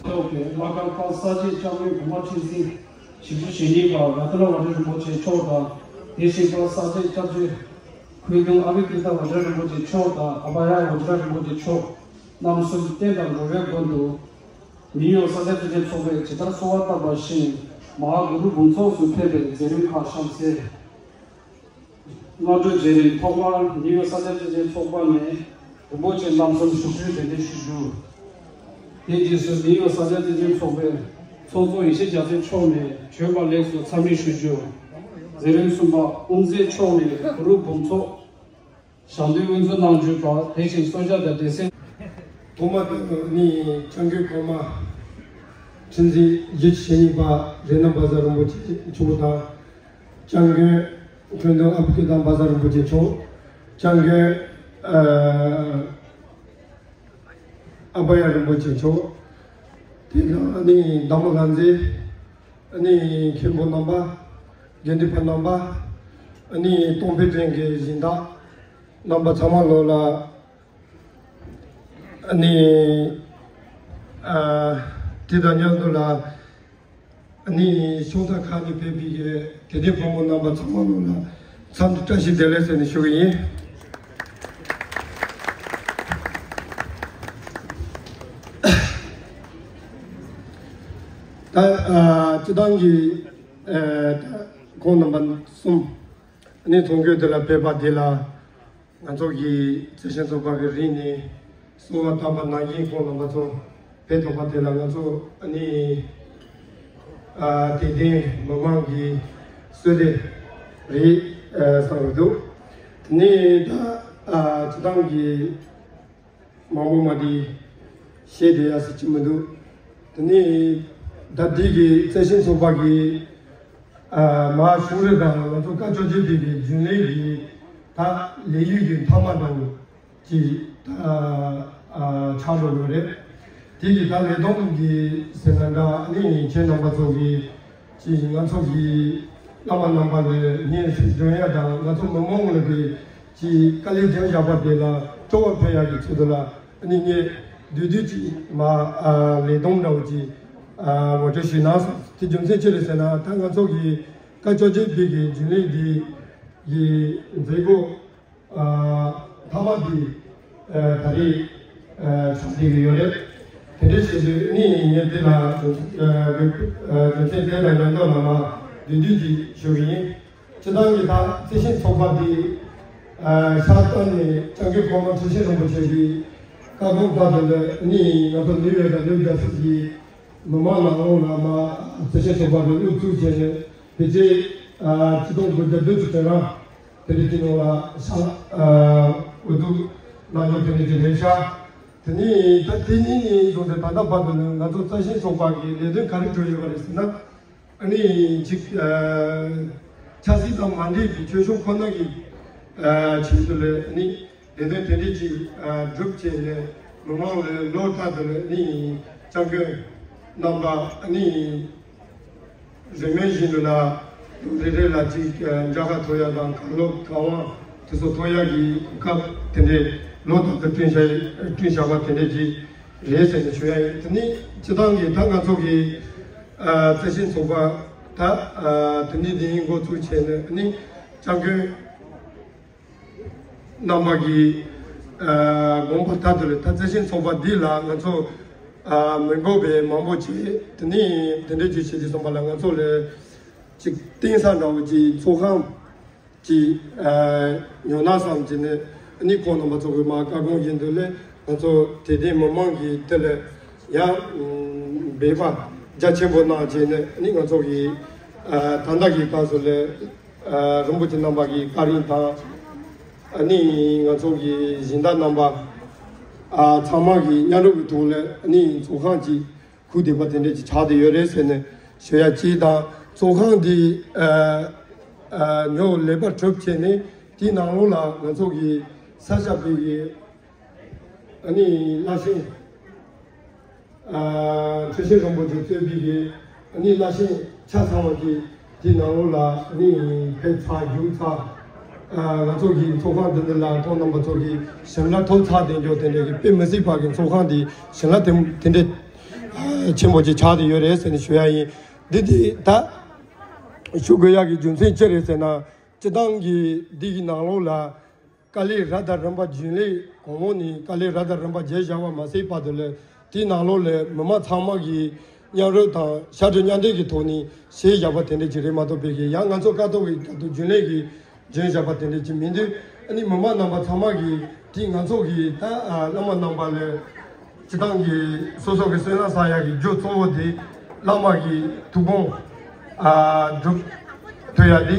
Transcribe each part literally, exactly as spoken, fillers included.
ཐོག་པའི་བླ་སྒར་པ་ས་སྐྱའི་སྐྱབས་མགོན་གོང་མ་ཁྲི་འཛིན་ཞིབ་འཇུག་ཞེ་གཉིས་པ་ར་ཏི་ན་བྷ་དྲ་རིན་པོ་ཆེ་མཆོག་དང་། དེ་བཞིན་པ་ས་སྐྱའི་སྐྱབས་རྗེ་ཁུལ་ཁྱུང་ཨ་བྷི་ཀི་ཏ་བྷ་དྲ་རིན་པོ་ཆེ་མཆོག་དང་། ཨ་བྷ་ཡ་བྷ་དྲ་རིན་པོ་ཆེ་མཆོག་རྣམ་གསུམ་རྟེན་དང་འབྲེལ་བའི་སྒོ་དུ། ནིའུ་ཡོག་ས་སྐྱ་བཅར་འདྲིའི་ཚོགས་པས་ཇི་ལྟར་གསོལ་བ་བཏབ་པ་བཞིན་མ་ཧཱ་གུ་རུ་འབུམ་ཚོགས་སུ་ཕེབས་པའི་མཛད་རིམ་ཁག་གཤམ་གསལ། སྔ་དྲོའི་མཛད་རིམ་ཐོག་མར་ནིའུ་ཡོག་ས་སྐྱ་བཅར་འདྲིའི་ཚོགས་པ་ནས་རིན་པོ་ཆེ་རྣམ་གསུམ་བཞུགས་ཁྲིར་གདན་འདྲེན་ཞུ་རྒྱུ། དེའི་རྗེས་སུ་ནིའུ་ཡོག་ས་སྐྱ་བཅར་འདྲིའི་ཚོགས་པའི་ཚོགས་གཙོ་ཡེ་ཤེས་རྒྱལ་མཚན་མཆོག་ནས་བྱོན་པ་ལེགས་སོ་འཚམས་འདྲི་ཞུ་རྒྱུ། མཛད་རིམ་གསུམ་པ་དབུ་མཛད་མཆོག་ནས་གུ་རུ་འབུམ་ཚོགས་ཞལ་འདོན་དབུ་འཛུགས་གནང་རྒྱུ་དང་། དེ་བཞིན་གསོལ་ཇ་དང་འབྲས་སིལ། ཐོག་མ་དེ་ནི་སྐྱབས་མགོན་གོང་མ་ཁྲི་འཛིན་ཞེ་གཉིས་པ་རཏྣ་བཛྲ་རིན་པོ་ཆེ་མཆོག་དང་། སྐྱབས་མགོན་ཁྲི་འདོན་ཨ་བྷི་ཀི་ཏ་བཛྲ་རིན་པོ་ཆེ་མཆོག་སྐྱབས་མགོན་ཨ་ཨ་བྷ་ཡ་རིན་པོ་ཆེ་མཆོག་དེ་ནང་ནི་འདམ་བུ་ལྷ་མཛེས། ཨ་ནི་མཁན་པོ་རྣམ་པ། དགེ་འདུན་པ་རྣམ་པ། ཨ་ནི་གཏོང་ཕེབས་ཅན་གྱི་སྦྱིན་བདག་རྣམ་པ་ཚང་མ་ལོ་ལ། ཨ་ནི་ཨ་དེ་དང་མཉམ་དུ་ལ། ཨ་ནི་ཕྱོགས་མཐའ་ཁག་ནས་ཕེབས་པའི་གི་དད་ལྡན་ཕོ་མོ་རྣམ་པ་ཚང་མ་ལོ་ལ་འཚམས་འདྲི་བཀྲ་ཤིས་བདེ་ལེགས་ཟེར་ནས་ཞུ་གི་ཡིན། ད་ཨ་སྤྱི་བཏང་གི་ཨ་ད་ཁོང་རྣམ་པ་གསུམ་ཨ་ནི་ཚོགས་མགོན་དེ་ལ་ཕེབས་པ་དེ་ལ། ང་ཚོ་གི་བརྩེ་ཆེན་ཚོགས་པ་གི་རིང་ནས་གསོལ་བ་བཏབ་པ་ནང་བཞིན་ཁོང་རྣམ་པ་ཚོ་ཕེབས་ཐུབ་པ་དེ་ལ་ང་ཚོ་ཨ་ནི་ཨ་དད་ལྡན་མི་མང་གི་བསོད་བདེ་རེད་ཨ་བསམ་གྱི་འདུག་དེ་ནས་ད་ཨ་སྤྱི་བཏང་གི་མང་པོ་མ་དེ་བཤད་བསྡད་ཡ་སྲིད་ཀྱི་མི་འདུག་དེ་ནས་ད་འདི་གི་བརྩེ་ཆེན་ཚོགས་པ་གི་ཨ་མ་གཞུང་རེ་དང་ང་ཚོ་བཀའ་ཆོས་རྗེ་འདི་གི་རྒྱུན་ལས་ཀྱི་ད་ལས་ཡུལ་གྱི་མཐའ་མ་འདྲ་བོ་ཅིག་ད་ཨ་ཆགས་འགྲོ་གི་རེད། དེ་གི་ད་ལས་བསྡོམས་ཀྱི་ཟེར་ན་འདྲ་ཨ་ནི་ཁྱེད་རྣམ་པ་ཚོ་གི་ཅིག་ང་ཚོ་གི་བླ་མ་རྣམ་པ་ལ་སྙན་སེང་སྒྲོན་ཡ་དང་ང་ཚོ་མི་མང་ལ་གི་ཅིག་དཀའ་ལས་བརྒྱབ་བཞག་པ་དེ་ལ་སྤྲོ་བ་འཕེལ་ཡག་གི་ཚུལ་དུ་ལ་ཨ་ནི་ངས་བསྡུས་བསྡུས་ཅིག་མ་ཨ་ལས་བསྡོམས་འདྲ་བོ་ཅིག་ཨ་ངོ་སྤྲོད་ཞུས་ན་སོང་། དེ་རྒྱུ་མཚན་ཅི་རེད་ཟེར་ན་ད་ང་ཚོ་གི་བཀའ་ཆོས་རྗེ་འདི་གི་རྒྱུན་ལས་འདི་གི་མཛད་སྒོ་ཨ་མཐའ་མ་འདི་ཨ་ད་རེས་ཨ་ཚར་བསྡད་ཀྱི་ཡོད་རེད། དེ་འདྲ་བྱེད་དུས་ནི་ངས་འདི་ལ་རྒྱུ་ཨ་རྒྱུ་མཚན་དེ་དང་མཉམ་དུ་ལ་མ་བསྡུས་བསྡུས་ཅིག་ཞུ་གི་ཡིན། སྤྱི་བཏང་གི་ད་བརྩེ་ཆེན་ཚོགས་པ་འདི་ཨ་ཤར་སྟོད་ནས་སྐྱབས་མགོན་གོང་མ་ཁྲི་ཆེན་རིན་པོ་ཆེ་གི་བཀའ་དགོངས་ལྟར་དུ་ནི་ང་ཚོ་ནིའུ་ཡོག་དང་ནིའུ་ཇར་སི་གི་མི་མང་ནང་ལོགས་ལ་མ་བརྩེ་ཆེན་ཚོགས་པ་གི་དབུ་བཙུགས་བྱས་ནས་ཕལ་ཆེར་ཨ་ཆིག་སྟོང་དགུ་བརྒྱ་བདུན་ཅུ་དོན་ལྔ་དེ་འདྲ་གི་ནང་ལ་ཤར་ཨ་འོས་བསྡུ་གནང་ཡོད་དེ་འདྲ་གི་རེད་ཤག་དེ་ནས་ད་དེ་ནས་ནས་བཟུང་སྟེ་ད་ལྟ་བར་དུ་ནི་ང་ཚོ་བརྩེ་ཆེན་ཚོགས་པ་གི་ལས་དོན་ག་རེ་གྲུབ་ཡོད་པ་རེད་ཟེར་ན། ཨ་ནི་ཅིག་ཨ་ཆབ་སྲིད་དང་མ་འབྲེལ་བའི་ཆོས་གཞུང་ཁོ་ན་གི་ཨ་ཆེད་དུ་ལས་ཨ་ནི་ལས་དོན་དེ་འདྲ་ཅིག་ཨ་སྒྲུབ་བྱས་ནས་མི་མང་ལ་ལོ་ལྟར་དུ་ལས་ཨ་ནི་སྐྱབས་མགོན་རྣམ་པ་ཨ་ནི་རིང་མིན་བཞིན་དུ་ལ་ལོ་རེ་རེ་ལ་ཅིག་ཨ་མཇལ་ཁ་ཐོབ་ཡ་དང་གར་སློབ་གར་དབང་དེ་ཚོ་ཐོབ་ཡ་གི་གོ་སྐབས་དེ་འདྲའི་ལོ་ལྟར་དུ་བསྐྲུན་བྱ་བསྐྲུན་བཞག་པ་དེ་འདྲ་ཅིག་རེད་ཟེར་ནས་ཞུ་ཡ་ཡིན། དེ་ནི་སྤྱི་བཏང་གི་ད་ང་ཚོ་གི་ཨ་བརྩེ་ཆེན་ཚོགས་པ་ད་ཨ་དེ་ནི་འདི་ཡིན་འགོ་ཚུགས་བྱས་ནས་ནི་སྐྱབས་མགོན་རྣམ་པ་གི་ཨ་དགོངས་པ་ལྟར་དུ་ལས་ད་བརྩེ་ཆེན་ཚོགས་པ་འདི་ལ་ང་ཚོ་ཨ་མི་འབོར་བའི་མང་པོ་བྱས་དེ་ནི་དེ་འདྲའི་རྒྱུ་བྱེད་ཀྱི་སོང་པ་ལ་ང་ཚོ་ལས་ཅིག་གཏིང་ཟབ་འདྲ་བོ་ཅིག་ཚོགས་ཁང་ཅིག་ཨ་ཉོ་ན་བསམ་གྱི་ནས་ཨ་ནི་ཁོང་རྣམ་པ་ཚོ་གི་མ་བཀའ་དགོངས་བཞིན་དུ་ལས་ང་ཚོ་དད་ལྡན་མི་མང་གི་དེ་ལས་ཡང་འབད་པ་རྒྱ་ཆེན་པོ་གནང་བྱས་ནས་ཨ་ནི་ང་ཚོ་གི་ཨ་ད་ལྟ་གི་སྐབས་སུ་ལས་ཨ་རིན་པོ་ཆེ་རྣམ་པ་གི་བཀའ་དྲིན་དང་ཨ་ནི་ང་ཚོ་གི་སྦྱིན་བདག་རྣམ་པ་ཨ་ཚང་མ་གི་མཉམ་རུབ་ཀྱི་ཐོག་ལས་ཨ་ནི་ཚོགས་ཁང་ཅིག་ཁུག་བསྡད་པ་དེ་འདྲས་ཅིག་ཆགས་བསྡད་ཡོད་རེད་ཟེར་ནས་ཞུ་ཡ་གཅིག་དང་། ཚོགས་ཁང་འདི་ཨ་ཨ་ཉོ་ལེགས་པར་གྲུབ་བྱས་ནས་དེའི་ནང་ལོགས་ལ་ང་ཚོ་གི་ས་སྐྱ་པའི་གི་ཨ་ནི་བླ་ཆེན་ཨ་ཁྲི་ཆེན་རིན་པོ་ཆེ་གཙོས་པའི་གི་ཨ་ནི་བླ་ཆེན་ཆ་ཚང་བ་གི་དེའི་ནང་ལོགས་ལ་ཨ་ནི་ཕེབས་ཚར་བཞུགས་ཚར་ ང་ཚོ་གི་ཚོགས་ཁང་འདི་འདི་ལ་ཐོག་རྣམ་པ་ཚོ་གི་ཞིམ་ལ་ཐོག་ཚགས་དེ་འཇོག་དེ་འདྲ་གི་དཔེ་མི་སྲིད་པ་གི་ཚོགས་ཁང་འདི་ཞིམ་ལ་དེ་དེ་འདྲ་ཆེན་པོ་ཅིག་ཆགས་དེ་ཡོད་རེད་ཟེར་ནས་ཞུ་ཡ་ཡིན། འདི་འདི་ད་ཞུ་དགོས་ཡ་གི་རྒྱུ་མཚན་ཅི་རེད་ཟེར་ན། སྤྱི་བཏང་གི་འདི་གི་ནང་ལོགས་ལ། དཀའ་ལས་རབ་དང་རིམ་པ་རྒྱུན་ལས་གོང་འོག་ནས་དཀའ་ལས་རབ་དང་རིམ་པ་བརྒྱབ་བཞག་པ་མ་ཟད་བར་དུ་ལ་དེའི་ནང་ལོགས་ལ་མི་མང་ཚང་མ་གིས་མཉམ་རུབ་དང་ཤ་འདྲེས་མཉམ་འདྲེས་ཀྱི་ཐོག་ནས་བྱས་བཞག་པ་དེ་འདྲ་ཅིག་རེད་མ་གཏོགས་པའི་གི་ཡང་ང་ཚོ་ཀ་ཐོག་གི་རྒྱབ་ཏུ་རྒྱུན་ལས་ཀྱི་བྱས་བཞག་པ་དེ་འདྲ་ཅིག་མི་འདུག་ཨ་ནི་མི་མང་རྣམ་པ་ཚང་མ་གིས་དེ་ང་ཚོ་གི་ད་བླ་མ་རྣམ་པ་ལ། སྤྱི་བཏང་གི་སོ་སོ་གི་སོལ་རླངས་བསགས་ཡག་གི་རྒྱུ་གཙོ་བོ་དེ་བླ་མ་གི་ཐུགས་དགོངས་ཨ་སྒྲུབ་ཐུབ་ཡག་དེ་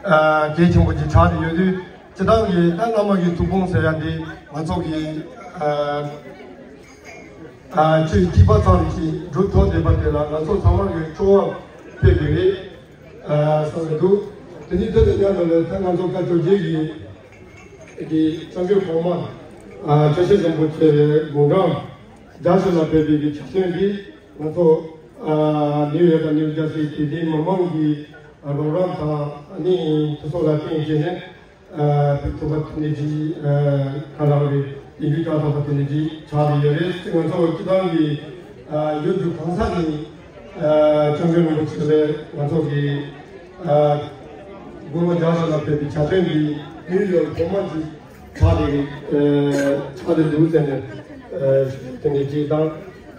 ཨ་གལ་ཆེན་པོ་ཅིག་ཆགས་ཏེ་ཡོད་དུས། སྤྱི་བཏང་གི་ད་བླ་མ་གི་ཐུགས་དགོངས་ཟེར་ཡག་དེ་ང་ཚོ་གི་ཨ་ཨ་ཆོས་ཐིགས་པ་ཙམ་ཞིག་སྒྲུབ་ཐུབ་བསྡད་པ་དེ་ལ་ང་ཚོ་ཚང་མ་གི་སྤྲོ་བ་སྤེལ་དགོས་རེད། ཨ་བསམ་གྱི་འདུག་དེ་ནས་ད་ལྟ་མཉམ་དུ་ལ་ད་ང་ཚོ་བཀའ་བཅོ་བརྒྱད་ཀྱི་གི་སྐྱབས་མགོན་གོང་མ་ཨ་སྐྱབས་རྗེ་རིན་པོ་ཆེ་དགུང་གྲངས་བརྒྱ་ཞིག་ལ་ཕེབས་པའི་གི་ཆ་རྐྱེན་འདི་ང་ཚོ་ཨ་ནིའུ་ཡོག་དང་ནིའུ་ཇར་སི་དེ་དེའི་མི་མང་གི་རོགས་རམ་དང་ཨ་ནི་དེ་ཚོ་ལ་བརྟེན་བྱས་ནས། ཨ་ཐུབ་པ་དེ་འདྲ་ཅིག་ཨ་ག་རང་རེད། ཡིན་རྒྱུ་ཅག་ཐུབ་པ་དེ་འདྲ་ཅིག་ཆགས་ཀྱི་ཡོད་རེད། ང་ཚོ་སྤྱི་བཏང་གི་ཨ་ཡུལ་གྱི་གང་ས་ནས་ཨ་སྐྱབས་མགོན་རིན་པོ་ཆེ་ལ་ང་ཚོ་གི་ཨ་དགུང་ལོ་བརྒྱ་ཞིག་ལ་ཕེབས་པའི་ཆ་རྐྱེན་འདི་ཡུལ་ཡོད་གོང་མ་ཅིག་ཆགས་ཏེ་ཨ་ཆགས་ཏེ་འདུག་ཟེར་ནས་ཨ་དེ་འདྲ་ཅིག་དང་།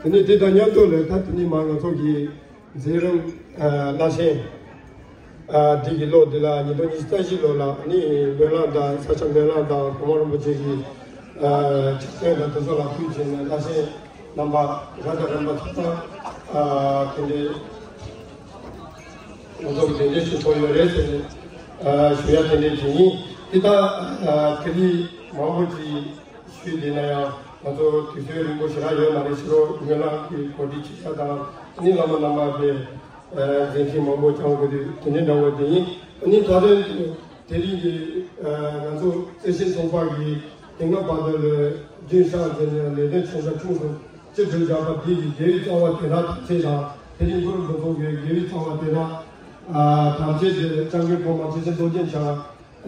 དེ་ནས་དེ་དང་མཉམ་དུ་ལ་ད་དེ་ནས་མར་ང་ཚོ་གི་མཛད་རིམ་ཨ་བླ་ཆེན་ཨ་འདི་གི་ལོ་འདི་ལ་ཉིས་སྟོང་ཉི་ཤུ་རྩ་བཞི་ལོ་ལ་ནི་སྨོན་ལམ་དང་ས་སྐྱ་སྨོན་ལམ་དང་གོང་མ་རིན་པོ་ཆེ་གི་ཨ་ཕྱག་སྟོན་དང་དེ་ཚོ་ལ་ཕུལ་བྱས་ནས་བླ་ཆེན་རྣམ་པ་རབ་དང་རིམ་པ་ཐོག་མར་ཨ་དེ་འདྲའི་ང་ཚོ་གི་གདན་འདྲེན་ཞུ་ཐུབ་ཡོད་རེད་ཟེར་ནས་ཨ་ཞུ་ཡ་དེ་འདྲའི་གི་ཡིན། དེ་ལྟར་ཨ་དེ་རིང་མང་པོ་ཅིག་ཞུས་བསྡད་ན་ཡང་ང་ཚོ་དུས་ཚོད་རིང་པོ་ཞེ་དྲག་ཡོད་མ་རེད། ཕྱི་དྲོ་སྨོན་ལམ་གྱི་གོ་སྒྲིག་བྱེད་ས་དང་ནི་བླ་མ་རྣམ་པ་དེ་མཛད་འཕྲིན་མང་པོ་བསྐྱངས་དགོས་དུས་དེ་འདྲའི་འདྲ་བོ་དེ་ཡིན། ཨ་ནི་ད་རེས་དེ་རིང་གི་ང་ཚོ་རྩེ་ཤེས་ཚོགས་པ་གི་དེ་སྔ་བར་དུ་ལས་རྒྱུན་བཞག་མཛད་ནས་ལས་དོན་ཆེ་ས་ཆུང་ས་ཅི་བསྒྲུབས་བཞག་པ་དེ་ཡི་དགེ་བའི་རྩ་བ་དེ་དག་ཐམས་ཅད་དང་དེ་རིང་གུ་རུ་འདུ་ཚོགས་ཀྱི་དགེ་བའི་རྩ་བ་དེ་དག་ཐམས་ཅད་དེ་སྐྱབས་མགོན་གོང་མ་ཆེ་ཆེན་རྡོ་རྗེ་འཆང་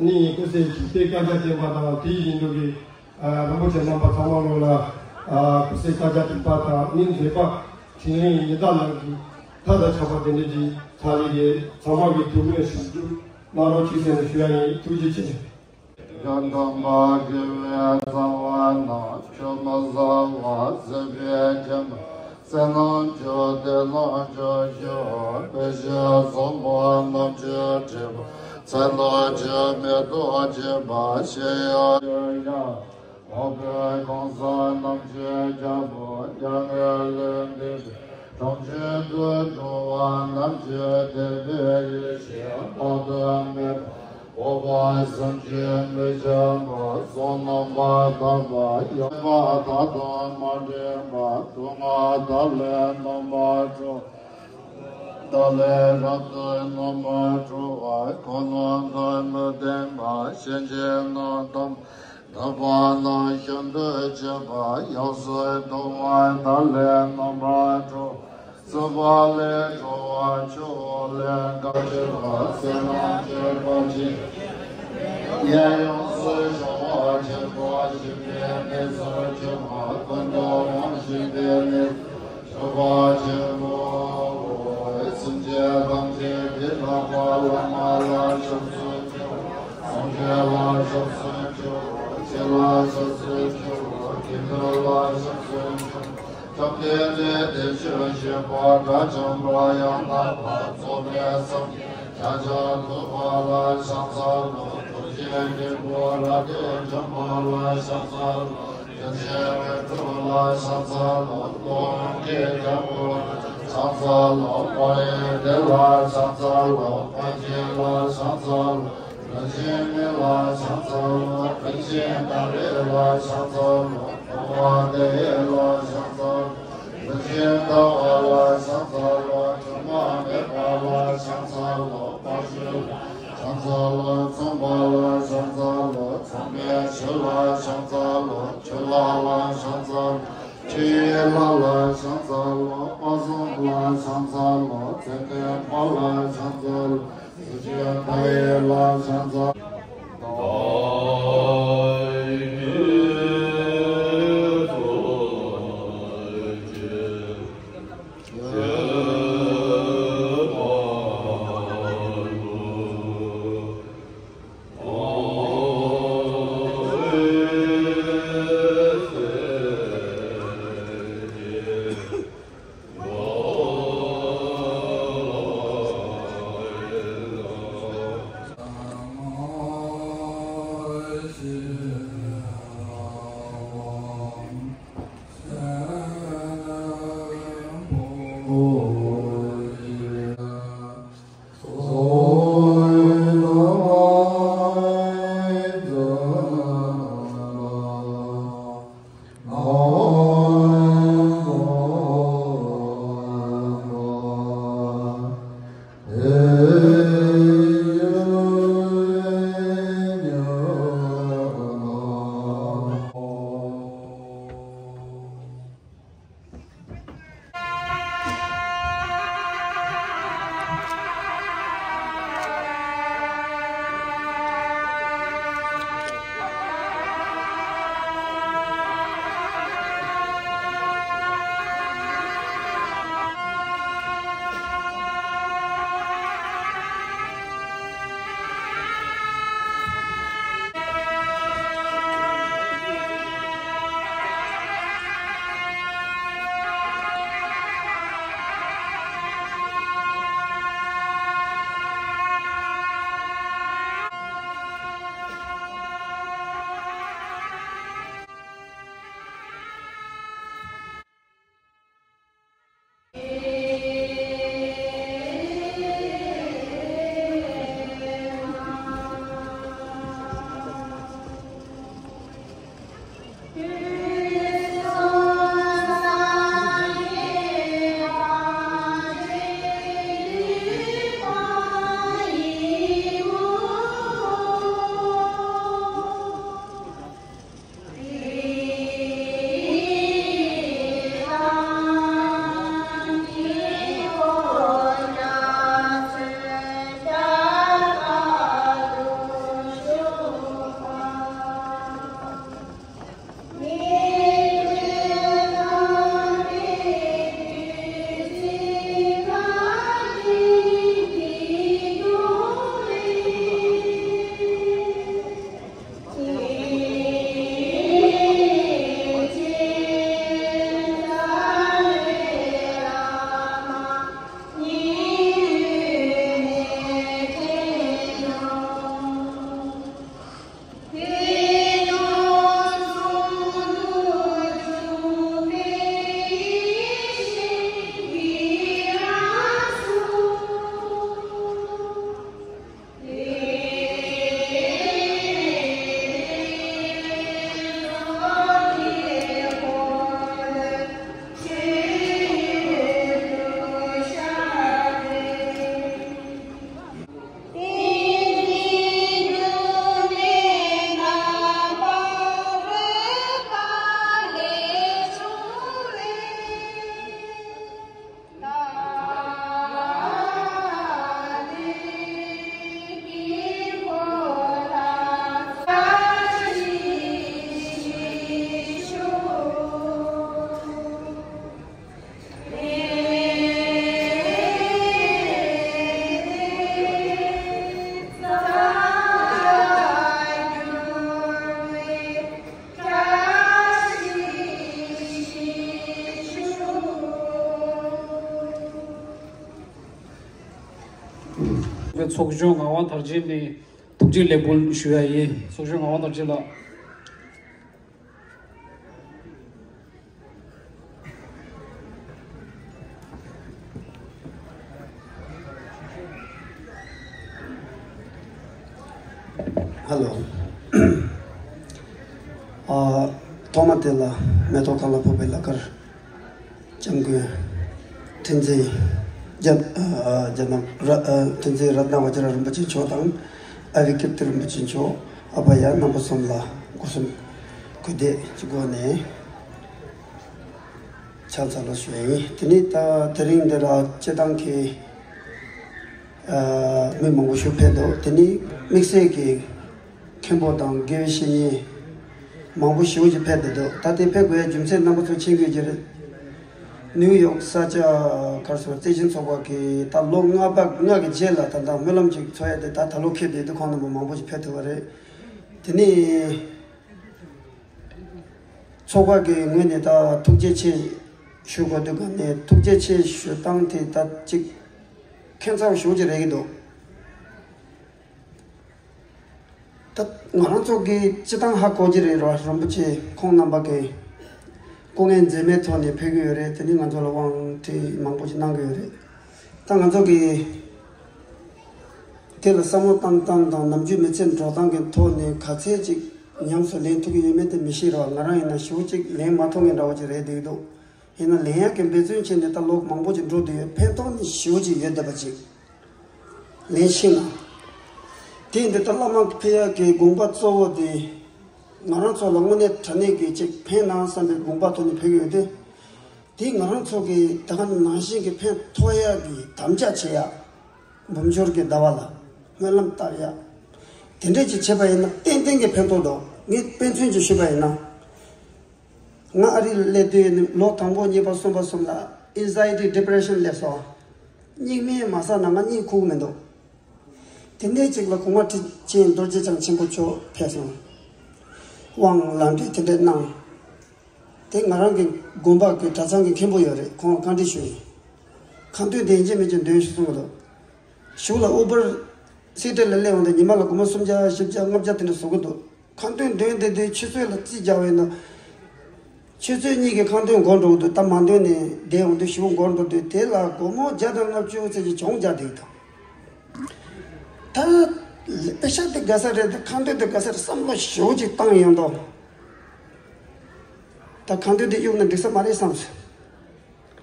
ནི་སྐུ་ཚེ་ཞབས་པད་བསྐལ་བརྒྱར་བརྟན་པ་དང་དེ་ཡི་ཡིན་ལུགས་ཀྱི། རིན་པོ་ཆེ་རྣམ་པ་ཚང་མ་ལོ་ལ་སྐུ་ཚེ་བསྐལ་བརྒྱར་བརྟན་པ་དང་ནི་མཛད་པ་འཕྲིན་ལས་ཡི་ཉི་ཟླ་ནང་གི་མཐའ་དང་ཆགས་པ་དེ་འདྲ་གྱི་ཐག་ལས་ཀྱི་ཚང་མ་གི་ཐུགས་སྨོན་ཞབས་སྐྱོར་གནང་རོགས་གྱིས་ཟེར་ནས་ཞུ་ཡ་ཡིན། ཐུགས་རྗེ་ཆེ། ཡང་དག་པར་དགེ་བའི་རྩ་བ་རྣམས་ཆུད་མི་ཟ་བར་བཟོད་པས་བསྐྱབ་ན། བསོད་ནམས་བཅུ་སྟེ་ལོངས་སྤྱོད་ཕྱུག་དཔེ་བཞི་བཟང་པོ་རྣམས་ཀྱིས་སྤྲས་པ། ཚེ་ལོ་རྒྱུན་མི་ལྡོག་སྦྱིན་པ་ཞིང་ཡང་ཡང་། འཕགས་པའི་གང་ཟག་རྣམས་ཀྱི་རྒྱལ་པོ་མྱ་ངན་ལས་འདས་པའི་གྲོང་ཁྱེར་དུ་འགྲོ་བ་རྣམས་ཀྱི་དད་པའི་ཡེ་ཤེས་དཔག་ཏུ་མེད་པ། འཕགས་པ་སེམས་ཅན་མི་ཤེས་པ་བསོད་ནམས་པ་དག་པ་ཡོད་པ་དག་ཏུ་མ་འདྲེས་པ། སྡུག་བསྔལ་དག་ལས་རྣམ་པར་གྲོལ་བ། དག་ལས་རབ་ཏུ་རྣམ་པར་གྲོལ་བ། ཀུན་སློང་ལ་མི་ལྡན་པ། ཞེན་ཆགས་རྣམས་དག་པ། ལྡན་པ་རྣམས་ཤིན་ཏུ་གཅེས་པ། ཡོངས་སུ་འདུལ་བ་དག་ལས་རྣམ་པར་གྲོལ་བ། སྲིད་པ་ལས་གྲོལ་བ། ཆོས་ལས་འགག་བཅས་པ། བསོད་ནམས་བྱེ་བ་ཅན། ཡིད་ཡོངས་སུ་ཤར་བ། ཆེས་མཐོ་ཞི་བའི་གནས་སུ་གྱུར་པ། ཀུན་ཏུ་རང་བཞིན་པའི་གནས་སུ་གྱུར་པ་ཆེན་པོའོ། སེམས་ཅན་ཐམས་ཅད་བདེ་ཐང་པ་བླ་མ་ལ་སྐྱབས་སུ་མཆིའོ། སངས་རྒྱས་ལ་སྐྱབས་སུ་མཆིའོ། ཆོས་ལ་སྐྱབས་སུ་མཆིའོ། དགེ་འདུན་ལ་སྐྱབས་སུ་མཆིའོ། སྐྱབས་དེ་འདྲའི་དེ་ཆོས་ཤེས་པ་དགྲ་བཅོམ་པ་ཡང་དག་པར་རྫོགས་པའི་སངས་རྒྱས་ཤཱཀྱ་ཐུབ་པ་ལ་ཕྱག་འཚལ་ལོ། ཐུགས་རྗེའི་སྙིང་པོ་རབ་ཏུ་འཇོམས་པ་ལ་ཕྱག་འཚལ་ལོ། བརྒྱ་བྱིན་རིགས་དྲུག་ལ་ཕྱག་འཚལ་ལོ། ཀླུ་དབང་གི་རྒྱལ་པོ་ལ་ཕྱག་འཚལ་ལོ། དཔལ་ཡེ་ཤེས་ལ་ཕྱག་འཚལ་ལོ། དཔལ་ཆེན་ལ་ཕྱག་འཚལ་ལོ། རིན་ཆེན་མི་ལ་ཕྱག་འཚལ་ལོ། རིན་ཆེན་ཏཱ་རེ་ལ་ཕྱག་འཚལ་ལོ། འཕགས་པ་དེ་ཡི་ལ་ཕྱག་འཚལ་ལོ། རིན་ཆེན་ཟླ་བ་ལ་ཕྱག་འཚལ་ལོ། སྒྱུ་མ་མེད་པ་ལ་ཕྱག་འཚལ་ལོ། དཔའ་བརྟུལ་ལ་ཕྱག་འཚལ་ལོ། ཚངས་པ་ལ་ཕྱག་འཚལ་ལོ། ཚངས་པའི་ཆུ་ལ་ཕྱག་འཚལ་ལོ། ཆུ་ལྷ་ལ་ཕྱག་འཚལ་ལོ། ཆོས་དབྱིངས་ལྷ་ལ་ཕྱག་འཚལ་ལོ། དཔལ་བཟང་ལ་ཕྱག་འཚལ་ལོ། མཚན་ལྡན་དཔལ་ལ་ཕྱག་འཚལ་ལོ། གཟུགས་ཅན་མཐའ་ཡས་ལ་ཕྱག་འཚལ་ལོ། ཚོགས་གཞོན་ངག་དབང་དར་རྒྱས་ནས་ཐུགས་རྗེ་ལེགས་འབུལ་ཞུ་ཡ་ཡིན། ཚོགས་གཞོན་ངག་དབང་དར་རྒྱས་ལགས། ཧ་ལོ། ཨ། ཐོག་མ་དེ་ལ་མེ་ཏོག་གང་ལ་ཕོག་པའི་ལ་ཀར། སྐྱབས་མགོན། ཁྲི་འཛིན། རྒྱ། ཨ། རྒྱ་ནག་ར། ཨ། ཁྲི་འཛིན་རཏྣ་བཛྲ་རིན་པོ་ཆེ་མཆོག་དང་། ཨ་བི་ཀིརྟི་རིན་པོ་ཆེ་མཆོག་ཨ་པ་ཡ་རྣམ་པ་གསུམ་ལ་སྒོ་གསུམ་གུས་འདུད་ཀྱི་སྒོ་ནས་ཕྱག་འཚལ་ལོ་ཞུ་ཡ་ཡིན། དེ་ནས་ད་དེ་རིང་འདི་ལ་སྤྱི་བཏང་གི། ཨ། མི་མང་པོ་ཞིག་ཕེབས་འདུག་དེ་ནས་དམིགས་བསལ་གྱི་མཁན་པོ་དང་དགེ་བའི་བཤེས་གཉེན་མང་པོ་ཞེ་པོ་ཅིག་ཕེབས་བསྡད་འདུག་ད་དེ་ཕེབས་དགོས་ཡ་རྒྱུ་མཚན་རྣམ་པ་ཚོ་མཁྱེན་གྱི་རེད། ནིའུ་ཡོག་ས་སྐྱ་ག་རེ་ཟེར་བ། བརྩེ་ཆེན་ཚོགས་པ་གིས་ད་ལོ་ལྔ་པ་ལྔ་གི་རྗེས་ལ་ད་ལྟ་སྨོན་ལམ་ཅིག་འཚོགས་ཡ་དེ་ད་ད་ལོ་ཁེལ་བསྡད་དུས་ཁོང་རྣམ་པ་མང་པོ་ཞིག་ཕེབས་ཐུབ་པ་རེད། དེ་ནས་ཚོགས་པ་གི་ངོས་ནས་ད་ཐུགས་རྗེ་ཆེ་ཞུ་དགོས་འདུག་ག་ནས་ཐུགས་རྗེ་ཆེ་ཞུ་སྟངས་དེ་ད་ཅིག་ཁྱད་མཚར་ཞེ་པོ་ཅིག་རེད་ཀྱི་འདུག་ད་ང་རང་ཚོ་གིས་སྤྱི་བཏང་ཧ་གོ་གི་རེད་ར། རིན་པོ་ཆེ་ཁོང་རྣམ་པ་གིས་སྐུ་ངལ་འཛེམས་མེད་ཐོག་ནས་ཕེབས་ཀྱི་ཡོད་རེད། དེ་ནི་ང་ཚོ་ལ་དབང་ཁྲིད་མང་པོ་ཞིག་གནང་གི་ཡོད་རེད། ད་ང་ཚོ་གིས་དེ་ལ་བསམ་བློ་བཏང་སྟངས་དང་ནམ་རྒྱུན་མི་ཚེ་འགྲོ་སྟངས་ཀྱི་ཐོག་ནས་ག་ཚད་ཅིག་ཉམས་སུ་ལེན་ཐུབ་ཀྱི་ཡོད་མེད་དེ་མི་ཤེས་ར། ང་རང་ཡིན་ན་ཞེ་པོ་ཅིག་ལེན་མ་ཐུབ་མཁན་འདྲ་བོ་ཅིག་རེད་བསྡད་ཀྱི་འདུག་ཡིན་ན་ལེན་ཡག་གི་འབད་བརྩོན་བྱས་ནས་ད་ལོ་མང་པོ་ཅིག་འགྲོ་བསྡད་ཡོད། ཕན་ཐོགས་ནི་ཞེ་པོ་ཅིག་ཡོད་བསྡད་པ་ཅིག་ལེན་ཤེས་ན། དེ་འདི་ལྟར་བླ་མ་ཕེབས་ཡག་གི་དགོངས་པ་གཙོ་བོ་དེ་ང་རང་ཚོ་ལ་དངོས་གནས་དྲང་གནས་ཀྱི་ཅིག་ཕན་ན་བསམ་པའི་དགོངས་པ་ཐོག་ནས་ཕེབས་ཀྱི་ཡོད་དེ། དེ་ང་རང་ཚོ་གི་ད་ག་ནང་བཞིན་གྱི་ཕན་ཐོགས་ཡག་གི་དམ་བཅའ་བྱེད་ཡག་འབུམ་འབྱོར་གྱི་ཟླ་བ་ལ་སྨོན་ལམ་བཏབ་ཡག་དེ་འདྲས་ཅིག་བྱེད་པ་ཡིན་ན་ཏན་ཏན་གྱི་ཕན་ཐོགས་འདུག་ངས་དཔེ་མཚོན་ཅིག་ཞུས་པ་ཡིན་ན། ང་ཨ་རི་ལ་སླེབས་དུས་ནི་ལོ་དང་པོ་གཉིས་པ་གསུམ་པ་གསུམ་ལ་ཨེན་ཛའི་ཊི་ཌི་པི་རེ་ཤན་སླེབས་སོང་། སྙིང་མེད་མ་ཟ་ན་ང་གཉིད་ཁུག་མི་འདུག་དེ་འདྲའི་ཅིག་ལ་གོང་མ་ཁྲི་ཆེན་རྡོ་རྗེ་འཆང་ཆེན་པོ་མཆོག་ཕེབས་སོང་། དབང་ལམ་འབྲས་དེ་འདྲས་གནང་། དེ་ང་རང་གི་དགོན་པ་གི་གྲྭ་ཚང་གི་མཁན་པོ་ཡོད་རེད། ཁོང་ལ་བཀའ་འདྲི་ཞུས་ཡིན། ཁ་འདོན་དེ་ཡིན་གཅིག་མིན་གཅིག་འདོན་ཞུ་གསུང་གི་འདུག་གཞུག་ལ་ཨུ་བར་སི་ཊི་ལ་སླེབས་འོང་དུས་ཉི་མ་ལ་སྒོར་མོ་སུམ་བརྒྱ་བཞི་བརྒྱ་ལྔ་བརྒྱ་དེ་འདྲ་བཟོ་གི་འདུག་ཁ་འདོན་འདོན་བསྡད་དུས་ཆུ་ཚོད་ལ་རྩིས་རྒྱག་པ་ཡིན་ན། ཆུ་ཚོད་གཉིས་ཀྱི་ཁ་འདོན་འགོར་འགྲོ་གི་འདུག་ད་མ་འདོན་ནས་བསྡད་འོང་དུས་ཞེ་པོ་འགོར་འགྲོ་དུས་དེ་ལ་སྒོར་མོ་བརྒྱ་དང་ལྔ་བཅུ་ཙམ་གྱི་གྱོང་རྒྱག་བསྡད་ཀྱི་འདུག་ད་པེ་ཤག་དེ་དགའ་ས་རེད་དེ་ཁ་འདོན་དེ་དགའ་ས་རེད་བསམ་བློ་ཞེ་པོ་ཅིག་བཏང་ཡོང་དུས། ད་ཁ་འདོན་དེ་གཡུག་ན་འགྲིག་ས་མ་རེད་བསམ་སོང་།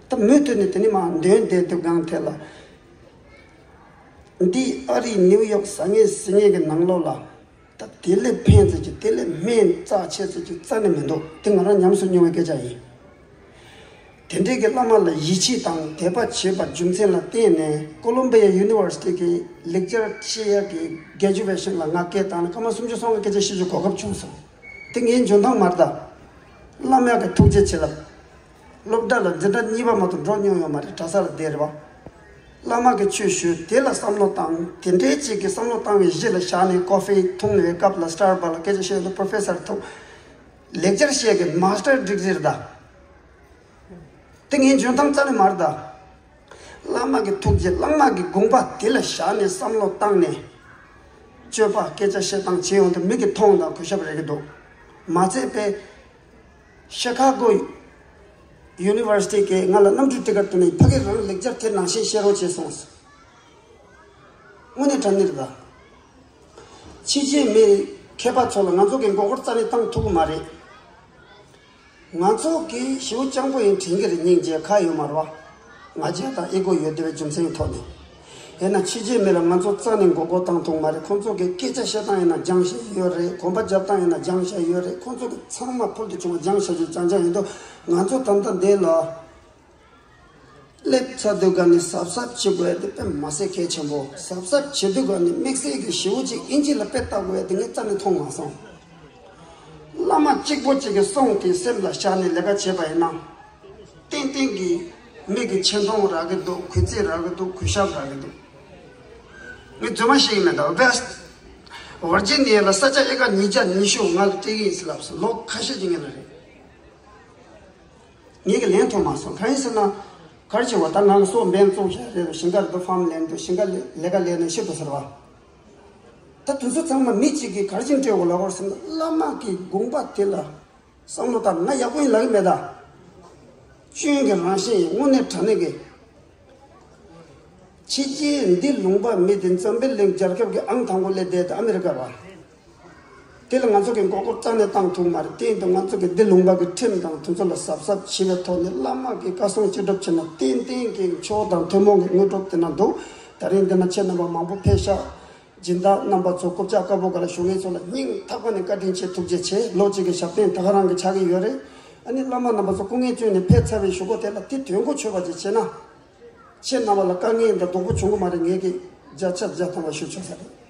ད་མུ་མཐུད་ནས་དེ་ནས་མར་འདོན་བསྡད་དུས་སྒང་དེ་ལ། འདི་ཨ་རིའི་ནིའུ་ཡོག་ཟ་ངེ་ཟིང་ངེ་གི་ནང་ལོགས་ལ། ད་དེ་ལས་ཕན་ཚད་ཀྱི་དེ་ལས་སྨན་རྩ་ཆེ་ཚད་ཀྱི་རྩ་ནས་མི་འདུག་དེ་ང་རང་ཉམས་སུ་མྱོང་བའི་སྐད་ཆ་ཡིན། དེ་འདྲའི་གི་བླ་མ་ལ་ཡིད་ཆེས་དང་དད་པ་བྱེད་པ་རྒྱུ་མཚན་ལ་བརྟེན་ནས་ཀོ་ལོམ་བི་ཡ་ཡུ་ནི་ཝར་སི་ཊི་གི་ལེག་ཅར་བྱེད་ཡག་གི་གྷེ་ཇུ་ཝེ་ཤན་ལ་ང་སྐད་བཏང་ནས་སྐར་མ་སུམ་ཅུ་སོ་ལྔ་སྐད་ཆ་བཤད་རྒྱུ་གོ་སྐབས་བྱུང་སོང་། དེ་ངའི་འཇོན་ཐང་མ་རེད་ད། བླ་མ་གི་ཐུགས་རྗེ་ཆེ་ལབ། སློབ་གྲྭ་ལ་འཛིན་གྲྭ་གཉིས་པ་མ་གཏོགས་འགྲོ་མྱོང་ཡོད་མ་རེད། གྲྭ་ས་ལ་བསྡད་རེད་པ། བླ་མ་གི་ཆོས་ཞུས་དེ་ལ་བསམ་བློ་བཏང་། དེ་འདྲའི་ཅིག་གི་བསམ་བློ་བཏང་བའི་གཞི་ལ་བཞག་ནས་ཀོ་ཧྥི་འཐུང་བའི་སྐབས་ལ་སི་ཊར་བ་ལ་སྐད་ཆ་བཤད་དུས་པོ་རོ་ཕེ་སར་ཐུག་ལེག་ཅར་བཤད་གི་མ་སི་ཊར་ཌིག་རི་རེད་ད། དེ་ངའི་འཇོན་ཐང་རྩ་ནས་མ་རེད་ད། བླ་མ་གི་ཐུགས་རྗེ་བླ་མ་གི་དགོངས་པ་དེ་ལ་བཞག་ནས་བསམ་བློ་བཏང་ནས། སྤྱོད་པ་སྐད་ཆ་བཤད་སྟངས་བྱེད་ཡོང་དུས་མི་གི་མཐོང་དང་གུས་ཞབས་རེད་ཀྱི་འདུག་མ་ཚད་པའི་ཤི་ཁ་གོ་ཡུ་ནི་ཝར་སི་ཊི་གིས་ང་ལ་གནམ་གྲུ་ཊི་ཀེ་ཊི་བསྟན་ནས་ཕ་གི་རང་ལེག་ཅར་དེ་ནང་བཞིན་བཤད་རོགས་བྱས་སོང་ཟེར། དངོས་གནས་དྲང་གནས་རེད་ད། ཕྱི་རྒྱལ་མི་མཁས་པ་ཚོ་ལ་ང་ཚོ་གི་མགོ་སྐོར་རྩ་ནས་བཏང་ཐུབ་ཀྱི་མ་རེད། ང་ཚོ་གིས་ཞེ་པོ་སྤྱང་པོ་ཡིན་དྲན་གྱི་རེད། སྙིང་རྗེ་ཁ་ཡོད་མ་རེད་པ། ང་རྒྱལ་དང་ཨི་གོ་ཡོད་བསྡད་པའི་རྒྱུ་མཚན་གྱི་ཐོག་ནས། ཡིན་ན་ཕྱི་རྒྱལ་མི་ལ་ང་ཚོ་རྩ་ནས་མགོ་སྐོར་བཏང་ཐུབ་མ་རེད། ཁོང་ཚོ་གི་སྐད་ཆ་བཤད་སྟངས་ཡིན་ན་སྦྱང་བྱས་ཡོད་རེད། གོམ་པ་རྒྱབ་སྟངས་ཡིན་ན་སྦྱང་བྱས་ཡོད་རེད། ཁོང་ཚོ་གི་ཚང་མ་ཕུལ་དུ་བྱུང་བ་སྦྱང་བྱ་རྒྱུ་རྐྱང་རྐྱང་ཡིན་དུས་ང་ཚོ་ད་ལྟ་འདི་ལ། སླེབས་ཚར་དུས་ག་ནས་གཟབ་གཟབ་བྱེད་དགོས་ཡ་དེ་དཔེ་མ་སྲིད་གལ་ཆེན་པོ། གཟབ་གཟབ་བྱེད་དུས་ག་ནས་དམིགས་བསལ་གྱི་ཞེ་པོ་ཅིག་ཨིན་ཇི་ལ་དཔེ་ལྟ་དགོས་ཡ་དེ་ངས་རྩ་ནས་མཐོང་མ་སོང་། བླ་མ་གཅིག་པོ་གཅིག་གི་གསུང་དེ་སེམས་ལ་བཞག་ནས་ལས་ཀ་བྱས་པ་ཡིན་ན། ཏན་ཏན་གྱིས་མི་གི་ཆེ་མཐོང་རག་གི་འདུག་གུས་བརྩི་རག་གི་འདུག་གུས་ཞབས་རག་གི་འདུག་ངས་རྫུན་མ་བཤད་ཀྱི་མེད་ད། ཝེ་སི་ཊི་ཝར་ཇི་ནི་ཡ་ལ་ས་ཆ་ཨེ་ཀར་ཉིས་བརྒྱ་ཉི་ཤུ་ང་ལ་སྤྲད་ཀྱི་ཡིན་ཟེར་ལབ་སོང་། ལོ་ཁ་ཤས་ཀྱི་སྔོན་ལ་རེད། ངས་ཀྱི་ལན་ཐོབ་མ་སོང་། གང་ཡིན་ཟེར་ན། ག་རེ་བྱེད་དགོས། ད་ང་གི་སོ་འབེན་བཙུགས་བཞག་རེད། ཞིང་ཁར་འདུག་ཕམ་ལེན་འདུག་ཞིང་ཁ་ལས་ལས་ཀ་ལས་ནས་ཤི་འགྲོ་ཟེར་བ། ད་དུས་ཚོད་ཚང་མ་མི་གཅིག་གིས་ག་རེ་བྱས་ནས་སྤྲད་དགོས་ལབ་དགོས་ཟེར་ན། བླ་མ་གི་དགོངས་པ་དེ་ལ་བསམ་བློ་བཏང་། ང་ཡག་པོ་ཡིན་ལབ་ཀྱི་མེད་ད། སྐྱོན་གྱི་རང་བཞིན་ཡིན། དངོས་གནས་དྲང་གནས་ཀྱི། ཕྱི་རྒྱལ་འདི་ལུང་པ་མི་དེ་འཛམ་བུ་གླིང་རྒྱལ་ཁབ་ཀྱི་ཨང་དང་པོ་སླེབས་བསྡད་དེ་ཨ་མི་རི་ཀ་བ། དེ་ལ་ང་ཚོ་གི་མགོ་སྐོར་རྩ་ནས་བཏང་ཐུབ་མ་རེད། དེ་ཡིན་དུས་ང་ཚོ་གི་འདི་ལུང་པ་གི་ཁྲིམས་དང་དེ་ཚོ་ལ་གཟབ་གཟབ་བྱས་པའི་ཐོག་ནས། བླ་མ་གི་བཀའ་གསུང་ཅི་སྒྲུབ་བྱས་ན་ཏན་ཏན་གྱི་ཆོས་དང་ཐུན་མོང་གི་དངོས་གྲུབ་དེ་ན་འདུག་ད་རིང་འདི་ན་ཁྱེད་རྣམ་པ་མང་པོ་ཕེབས་ཤག་སྦྱིན་བདག་རྣམ་པ་ཚོ། རྐུབ་བཀྱག་དཀར་པོ་སྒང་ལ་བཞུགས་མཁན་ཚོ་ལ་སྙིང་ཐག་པ་ནས་བཀའ་དྲིན་ཆེ། ཐུགས་རྗེ་ཆེ། ལོ་གཅིག་གི་ཞབས་བརྟན་ད་ག་རང་གི་ཆགས་ཀྱི་ཡོད་རེད། ཨ་ནི་བླ་མ་རྣམ་པ་ཚོ་སྐུ་ངལ་བསྐྱོན་ནས་ཕེབས་ཚར་བའི་གཞུག་གུ་དེ་ལ་དེ་དོན་གོ་ཆོད་པ་ཅིག་བྱས་ན། ཁྱེད་རྣམ་པ་ལ་དཀའ་ངལ་འདྲ་རྡོག་པོ་བྱུང་གི་མ་རེད། ངས་ཀྱི་བརྒྱ་ཆ་བརྒྱ་ཐམ་པ་ཞུ་ཆོག་ས་རེད།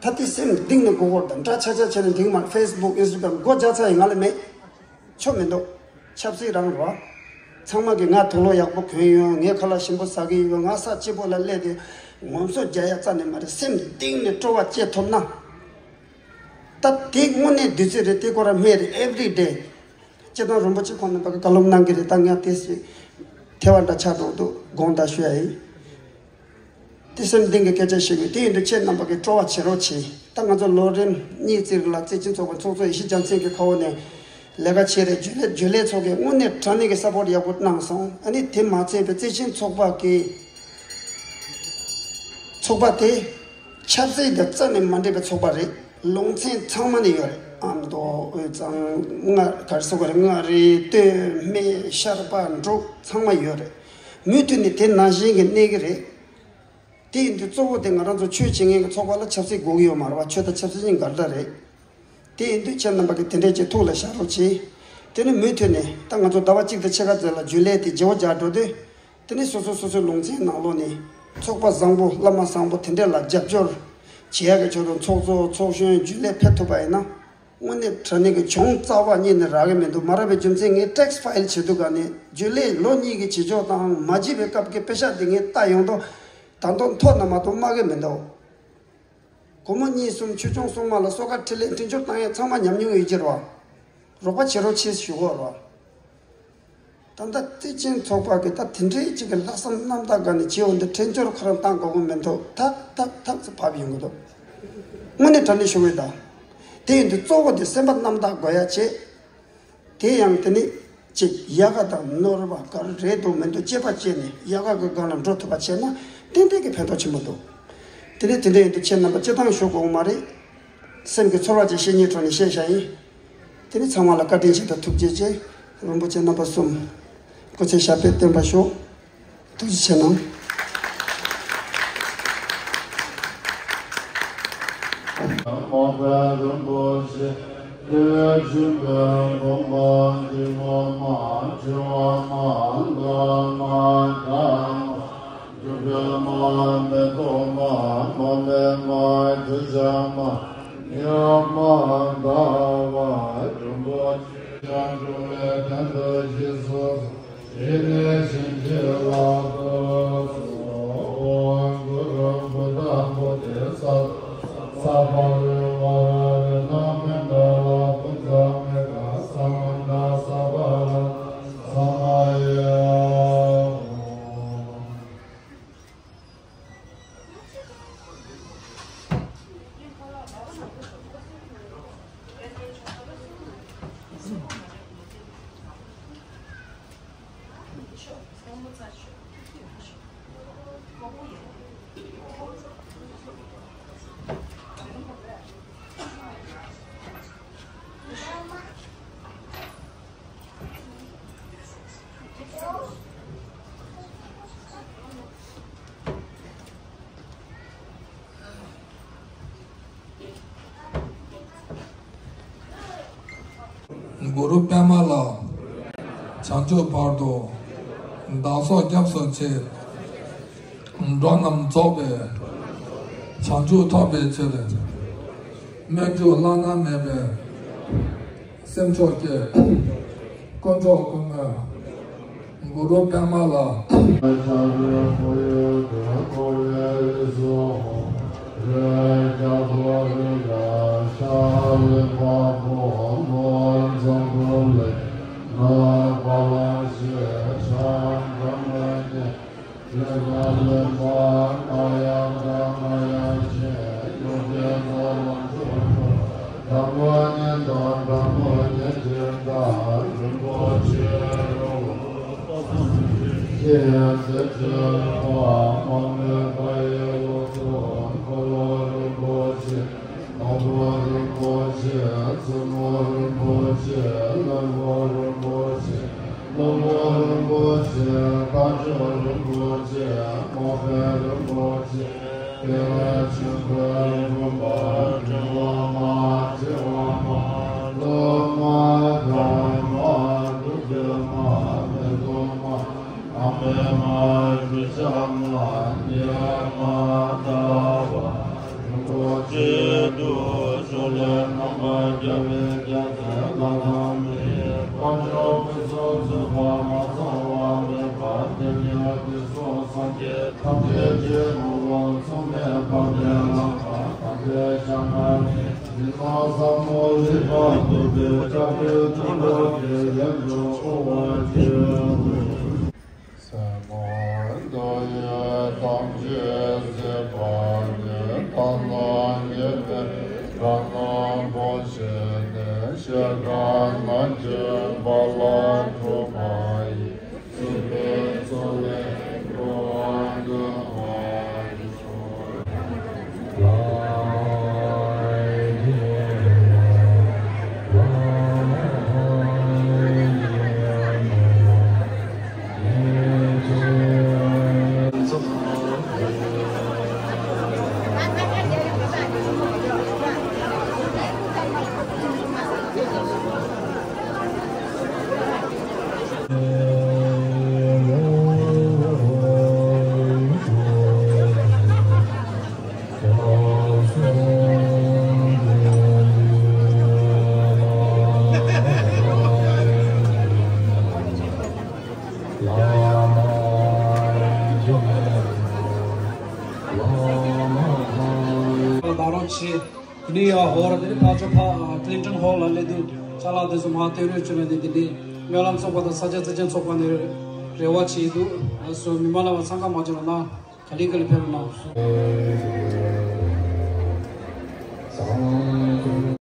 ད་དེ་སེམས་གཏིང་ནས་མགོ་སྐོར་དང་འདྲ་ཆགས་ཆགས་བྱས་ནས་འགྲིག་མ་རེད། ཕེ་སི་བུག་ཨིན་སི་ཊ་གྷི་རམ་མགོ་བརྒྱ་ཚར་ཡིན། ང་ལ་མེད། ཆོ་མི་འདུག་ཆབ་སྲིད་རང་རེད་བ། ཚང་མ་གིས་ང་དུག་ལོག་ཡག་པོ་གོན་ཡོད། ངས་ཁ་ལག་ཞིམ་པོ་ཟ་གི་ཡོད། ང་ས་སྐྱིད་པོ་ལ་སླེབས་ཏེ་ངོམ་སོ་རྒྱག་ཡ་རྩ་ནས་མ་རེད། སེམས་གཏིང་ནས་སྤྲོ་བ་སྐྱེ་ཐུབ་ན། ད་དེ་དངོས་གནས་བདུད་རྩི་རེད། དེ་ཁོ་རང་སྨན་རེད། ཨེ་བྷི་རི་ཌེ། སྤྱིར་བཏང་རིན་པོ་ཆེ་ཁོང་རྣམ་པ་གིས་བཀའ་སློབ་གནང་གི་རེད། ད་ངས་དེ་ཞིག་ཐལ་བ་འདྲ་ཆགས་འགྲོ་འདུག་དགོངས་དག་ཞུ་ཡ་ཡིན། དེ་སེམས་གཏིང་གི་སྐད་ཆ་ཞིག་ཡིན། དེ་ཡིན་དུས་ཁྱེད་རྣམ་པ་གིས་སྤྲོ་བ་བྱེད་རོགས་བྱེད། ད་ང་ཚོ་ལོ་རིམ་གཉིས་ཙམ་ལ་རྩེ་ཆེན་ཚོགས་པའི་ཚོགས་གཙོ་ཡེ་ཤེས་རྒྱལ་མཚན་གྱི་ཁ་འོག་ནས་ལས་ཀ་བྱས་རེད། རྒྱུན་ལས་རྒྱུན་ལས་ཚོ་གིས་དངོས་གནས་དྲང་གནས་ཀྱི་སཔོར་ཡག་པོ་གནང་སོང་། ཨ་ནི་དེ་མ་ཚད་པའི་རྩེ་ཆེན་ཚོགས་པ་གི་ཚོགས་པ་དེ་ཆབ་སྲིད་དང་རྩ་ནས་མ་འདྲེས་པའི་ཚོགས་པ་རེད། ལུང་ཚན་ཚང་མ་ནས་ཡོད་རེད། ཨ་མདོ་དབུས་གཙང་མངའ་ག་རེ་ཟེར་དགོས་རེད། མངའ་རིས་སྟོད་སྨད་ཤར་པ་འབྲུག་ཚང་མ་ཡོད་རེད། མུ་མཐུད་ནས་དེ་ནང་བཞིན་གྱི་གནས་ཀྱི་རེད། དེ་ཡིན་དུས་གཙོ་བོ་དེ་ང་རང་ཚོ་ཆོས་བྱེད་མཁན་གྱི་ཚོགས་པ་ལ་ཆབ་སྲིད་དགོས་ཀྱི་ཡོད་མ་རེད་བ། ཆོས་དང་ཆབ་སྲིད་གཉིས་འགལ་ཟླ་རེད། དེ་ཡིན་དུས་ཁྱེད་རྣམ་པ་གིས་དེ་འདྲས་ཀྱི་ཐུགས་ལ་བཞག་རོགས་གྱིས། དེ་ནས་མུ་མཐུད་ནས་ད་ང་ཚོ་ཟླ་བ་གཅིག་དང་ཕྱེད་ཀ་ཙམ་ལ་རྒྱུན་ལས་དེ་བརྗེ་བོ་རྒྱག་འགྲོ་དུས། དེ་ནས་སོ་སོ་སོ་སོའི་ལུང་ཚན་ནང་ལོགས་ནས་ཚོགས་པ་བཟང་པོ་བླ་མ་བཟང་པོ་དེ་འདྲས་ལ་རྒྱབ་སྐྱོར་བྱེད་ཡག་གི་ཆེད་དུ་ཚོགས་གཙོ་ཚོགས་གཞོན་རྒྱུན་ལས་ཕེབས་ཐུབ་པ་ཡིན་ན། དངོས་གནས་དྲང་གནས་ཀྱི་གྱོང་རྩ་བ་ཉིད་ནས་རག་གི་མི་འདུག་མ་རག་པའི་རྒྱུ་མཚན་ངས་ཊེག་སི་ཕའིལ་བྱེད་དུས་ག་ནས་རྒྱུན་ལས་ལོ་གཉིས་ཀྱི་བྱེད་ཕྱོགས་དང་མ་བརྗེས་པའི་སྐབས་ཀྱི་པེ་ཤག་དེ་ངས་ལྟ་ཡོང་དུས་ད་དུང་མཐོ་ན་མ་གཏོགས་དམའ་གི་མི་འདུག་སྒོར་མོ་གཉིས་གསུམ་ཆོས་སྐྱོང་སྲུང་མ་ལ་སོ་ཁ་ཕྲིན་ལས་འཕྲིན་སྦྱོར་བཏང་ཡས་ཚང་མ་ཉམས་མྱོང་ཡོད་ཀྱི་རེད་བ། རོགས་པ་བྱེད་རོགས་བྱེད་ཞུ་གོ་རེད་བ། ད་ལྟ་བརྩེ་ཆེན་ཚོགས་པ་གིས་ད་དེ་འདྲའི་ཅིག་གི་ལྷག་བསམ་རྣམ་དག་སྒང་ནས་བྱེད་འོང་དུས་འཕྲིན་སྦྱོར་ཁོ་རང་བཏང་དགོས་ཀྱི་མི་འདུག་ཐག་ཐག་ཐག་ཙམ་བབས་ཡོང་གི་འདུག་དངོས་གནས་དྲང་གནས་ཞུ་གི་ད། དེ་ཡིན་དུས་གཙོ་བོ་དེ་སེམས་པ་རྣམ་དག་དགོས་ཡ་བྱེད། དེ་ཡང་དེ་ནི་ཅིག་ཡག་ག་དང་ནོར་བ་ག་རེ་རེད་འདུག་མི་འདུག་དཔྱད་པ་བྱས་ནས་ཡག་ག་གི་སྒང་ལ་འགྲོ་ཐུབ་པ་བྱས་ན་ཏན་ཏན་གྱི་ཕན་ཐོགས་ཆེན་པོ་འདུག་དེ་ནས་དེ་འདྲ་ཡིན་དུས་ཁྱེད་རྣམ་པ་སྤྱིར་བཏང་ཞུ་དགོས་མ་རེད། སེམས་ཀྱི་ཚོར་བ་ཅིག་བཤད་སྙིང་བྲོ་ནས་བཤད་བཞག་ཡིན། དེ་ནི་ཚང་མ་ལ་བཀའ་དྲིན་ཆེ་དང་ཐུགས་རྗེ་ཆེ། རིན་པོ་ཆེ་རྣམ་པ་གསུམ། སྐུ་ཚེ་ཞབས་པད་བརྟན་པར་ཤོག་ཐུགས་རྗེ་ཆེ་གནང་། གུ་རུ་པདྨ་ལ། བྱང་ཆུབ་བར་དུ་བདག་སོགས་སྐྱབས་སུ་མཆི། འགྲོ་རྣམས་རྫོགས་པའི་བྱང་ཆུབ་ཐོབ་པའི་ཕྱིར། སྨོན་འཇུག་བླ་ན་མེད་པའི་སེམས་མཆོག་བསྐྱེད། དཀོན་མཆོག་ཀུན་དངོས་གུ་རུ་པདྨ་ལ། ད་རུང་ཆེ། དེ་ནས་ཡང་ཧོར་དེ་ནས་ཕར་ཕྱོགས་ཕ་ཀླིན་ཊོན་ཧོལ་ལ་སླེབས་དུས་ཅ་ལག་དེ་ཚོ་མར་སྟོན་རོགས་བྱོས་ལབ་ནས། དེ་ནས་སྨོན་ལམ་ཚོགས་པ་དང་ས་སྐྱ་བརྩེ་ཆེན་ཚོགས་པ་ནས་རེ་བ་བྱས་འདུག་ཨ་སོ་མི་མང་རྣམ་པ་འཚང་ཁ་མ་བྱུང་ན་ག་ལེ་ག་ལེ་ཕེབས་རོགས་གནང་།